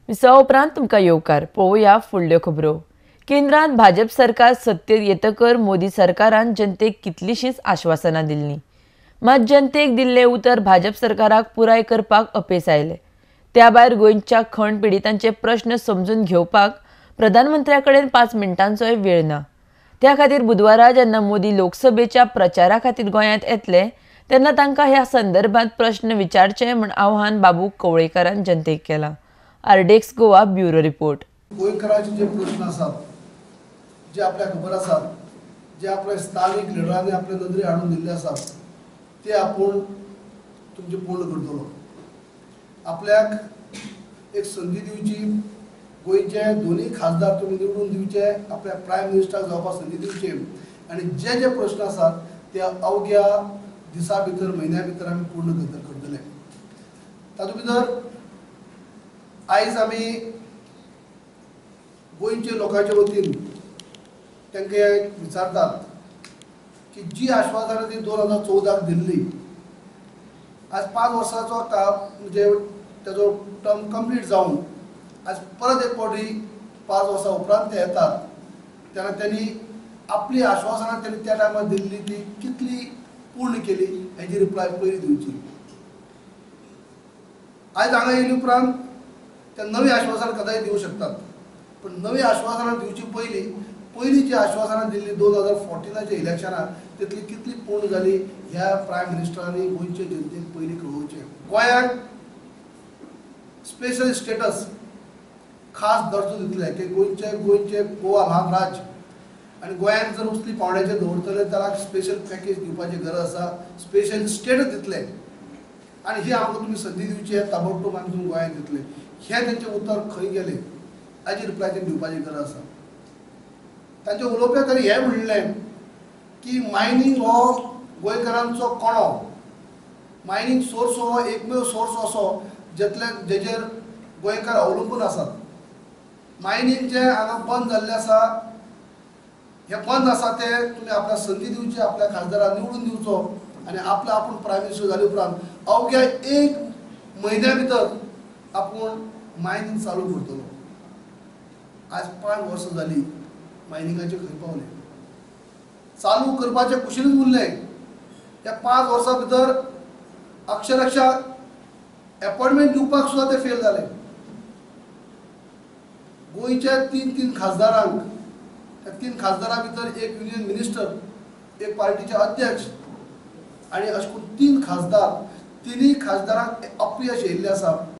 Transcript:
विसवा उपरांत तुमकां येवकार. पळोवया फुडल्यो खबरो. केंद्रांत भाजप सरकार सत्तेर येतकर मोदी सरकारान जनतेक कितलीशींच आश्वासनां दिल्लीं, मात जनतेक दिल्लें उतर भाजप सरकाराक पुराय करपाक अपेस आयलें. त्या भायर गोंयच्या खण पिडितांचे प्रश्न समजून घेवपाक प्रधानमंत्र्या कडेन 5 मिनटांचोय वेळ ना. त्या खातीर बुधवारा जेन्ना मोदी लोकसभेच्या प्रचारा खातीर गोंयांत येतले तेन्ना तांकां ह्या संदर्भात प्रश्न विचारचे म्हूण आव्हान बाबू कवळेकारान जनतेक केलां. RDX Goa bureau report. गोंयकारांचे जे प्रश्न आसात, जे आपल्याक खबर आसात, जे आपल्या स्थानीक लिडरांनी आपल्या नदरे हाडून दिल्ले आसात, ते आपूण तुमचे पूर्ण करतलो. आपल्याक एक संदी दिवची, गोंयचे दोनूय खासदार तुमी निवडून दिवचे, आपल्या प्रायम मिनिस्टराक जावपाक संदी दिवची आनी जे जे प्रश्न आसात ते अवघ्या दिसा भितर, म्हयन्या भितर आमी पूर्ण करतले. तातूंत भितर आयज आमी गोंयच्या लोकांच्या वतीन तांकां विचारतात की जी आश्वासनां ती 2014 दिल्ली, आज 5 वर्सांचो म्हणजे ताजो टर्म कंप्लीट जावन आज परत एक फावटी 5 वर्सां उपरांत ते येतात तेन्ना त्यांनी आपली आश्वासनां त्यांनी त्या टायमार दिल्ली ती कितली पूर्ण केली हेजी रिप्लाय पयलीं दिवची. आयज हांगा येयले उपरांत ते नवी आश्वासनां कदाचित दिवं शकतात, पण नवी आश्वासनां दिवची पयलीं पयलीं जी आश्वासनां दिल्ली 2014 इलेक्शनाक तितली कितली पूर्ण जाली ह्या प्रायम मिनिस्टरांनी गोंयचे जनतेक पयलीं कळोवचें. गोंयाक स्पेशल स्टेटस खास दर्जो दितले की गोंयचे गोंयचे गोवा ल्हान राज्य आनी गोंयांत जर उचली पावंड्याचेर दवरतले जाल्यार स्पेशल पॅकेज दिवपाची गरज आसा, स्पेशल स्टेटस दितले आनी ही आमकां तुमी संदी दिवची, ताबडतोब आमी तुमकां गोंयांत दितले. हें तेंचें उतर खंय गेलें हाची रिप्लाय तेंकां दिवपाची गरज आसा. तांच्या उलोवप्याक तरी हें म्हणलें की मायनींग हो गोंयकारांचो कणो, मायनींग सोर्स हो एकमेव सोर्स असो जेतल्यान जेचेर गोंयकार अवलंबून आसात. मायनींग जें हांगा बंद जाल्लें आसा, हें बंद आसा तें तुमी आपल्याक संदी दिवची, आपल्या खासदाराक निवडून दिवचो आनी आपल्या आपूण प्रायम मिनिस्टर जाले उपरांत अवघ्या 1 म्हयन्या भितर आपूण मायनींग चालू करतलो. आज 5 वर्सां जाली मायनिंगाचे खंय पावले, चालू करपाचे कुशीनूच उरलें. त्या 5 वर्सां भितर अक्षरशा एपॉयंटमेंट दिवपाक सुद्दां ते फेल जाले. गोंयच्या 3-3 खासदारांक, त्या 3 खासदारां भितर एक युनियन मिनिस्टर, एक पार्टीचे अध्यक्ष आनी अशें करून 3 खासदार, तिनूय खासदारांक अपयश येयल्लें आसा.